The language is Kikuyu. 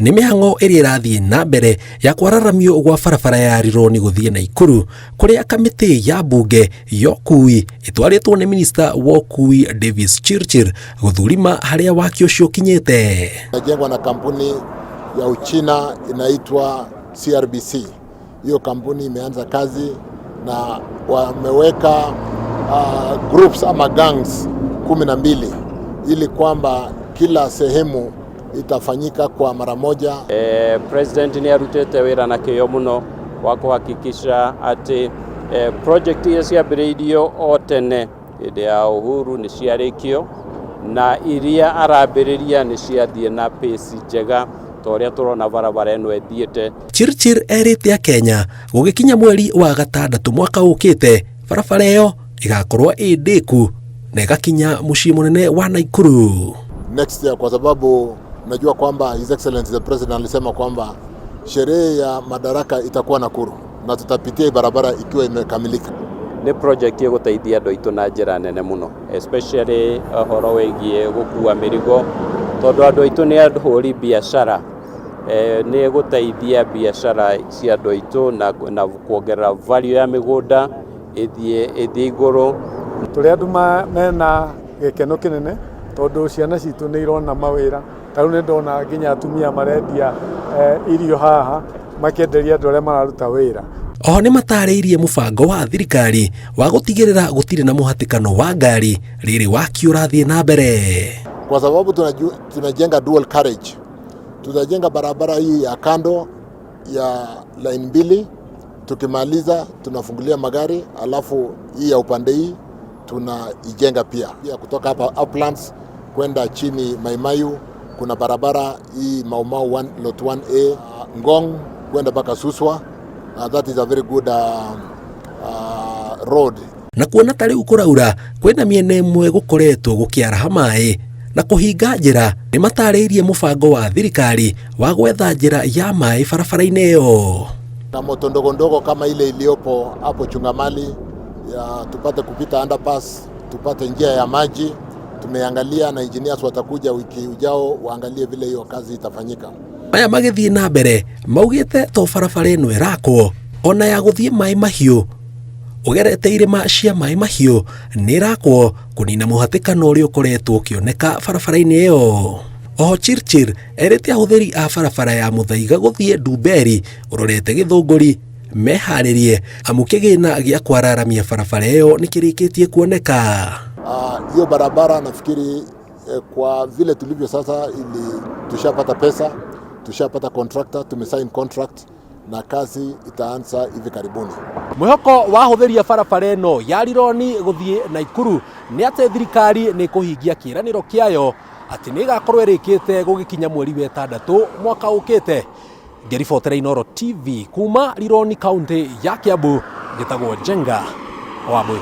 Nĩ mĩhang'o ĩrĩa ĩrathiĩ na mbere ya kwararamio gwa barabara ya Rironi gũthiĩ Naikuru, kũrĩa kamĩtĩ ya mbunge ya ũkui ĩtwarĩtwo nĩ minista wa ũkui Davis Chirchir gũthurima harĩa waki ũcio ũkinyĩte. Inajengwa na kampuni ya Uchina inaitwa CRBC. Hiyo kampuni imeanza kazi na wameweka groups ama gangs 12 ili kwamba kila sehemu itafanyika kwa mara moja. President nĩ arutĩte wĩra na kĩyo mũno wa kũhakikisha atĩ project iria ciambĩrĩirio o tene hĩndĩ ya Uhuru nĩ ciarĩkio, na iria arambĩrĩria nĩ ciathiĩ na pace njega ta ũrĩa tũrona barabara ĩno ĩthiĩte. Chirchir erĩte Akenya gũgĩkinya mweri wa gatandatũ mwaka ũkĩte, barabara ĩyo ĩgakorwo ĩ ndĩku na ĩgakinya mũciĩ mũnene wa Naikuru. Next year, kwa sababu najua kwamba His Excellency the President alisema kwamba sherehe ya Madaraka itakuwa Nakuru na tutapitia barabara ikiwa imekamilika. Nĩ project ĩgũteithia andũ aitũ na njĩra nene mũno, especially ũhoro wĩgiĩ gũkua mĩrigo, tondũ andũ aitũ nĩ ahũri biacara. Nĩ ĩgũteithia biacara cia andũ aitũ na kuongerera value ya mĩgũnda ĩthiĩ igũrũ. Tũrĩ andũ mena gĩkeno kĩnene tondũ ciana citũ nĩ irona mawĩra. Ta rĩu nĩ ndona nginya atumia marendia irio haha, makĩenderia andũ arĩa mararuta wĩra. Oho nĩ matarĩirie mũbango wa thirikari wa gũtigĩrĩra gũtirĩ na mũhatĩkano wa ngari rĩrĩ waki ũrathiĩ na mbere. Kwa sababu tunajenga dual carriage, tutajenga barabara hii ya kando ya line mbili, tukimaliza tunafungulia magari, alafu hii ya upande hii tunaijenga pia. Pia kutoka hapa Uplands kwenda chini Maimayu kuna barabara hii Mau Mau 1, lot 1A, Ngong kwenda mpaka Suswa. That is a very good road. Na kuona ta rĩu kũraura kwĩna mĩena ĩmwe gũkoretwo gũkĩaraha maĩ na kũhinga njĩra, nĩ matarĩirie mũbango wa thirikari wa gwetha njĩra ya maĩ barabara-inĩ ĩyo. Na moto ndogo ndogo kama ile iliyopo hapo Chungamali ya tupate kupita underpass, tupate njia ya maji. Tumeangalia na engineers watakuja wiki ujao waangalie vile hiyo kazi itafanyika. Maya magĩthiĩ na mbere maugĩte to barabara ĩno ĩrakwo, ona ya gũthiĩ Maĩ Mahiũ ũgerete irĩma cia Maĩ Mahiũ nĩ ĩrakwo kũnina mũhatĩkano ũrĩa ũkoretwo ũkĩoneka barabara-inĩ ĩyo. Oho Chirchir erĩte ahũthĩri a barabara ya Mũthaiga gũthiĩ Ndumberi ũrorete Gĩthũngũri meharĩrie, amu kĩgĩna gĩa kwararamia barabara ĩyo nĩ kĩrĩkĩtie kuoneka. Hiyo barabara nafikiri kwa vile tulivyo sasa, ili tushapata pesa, tushapata contractor, tumesign contract na kazi itaanza hivi karibuni. Mwĩhoko wa ahũthĩri a barabara ĩno ya Rironi gũthiĩ Naikuru nĩ atĩ thirikari nĩ ĩkũhingia kĩĩranĩro kĩayo atĩ nĩ ĩgakorwo ĩrĩkĩte gũgĩkinya mweri wa ĩtandatũ mwaka ũkĩte. Ngĩribotera Inooro TV kuma Rironi, kaunti ya Kiambu, njĩtagwo Njenga wa Mbui.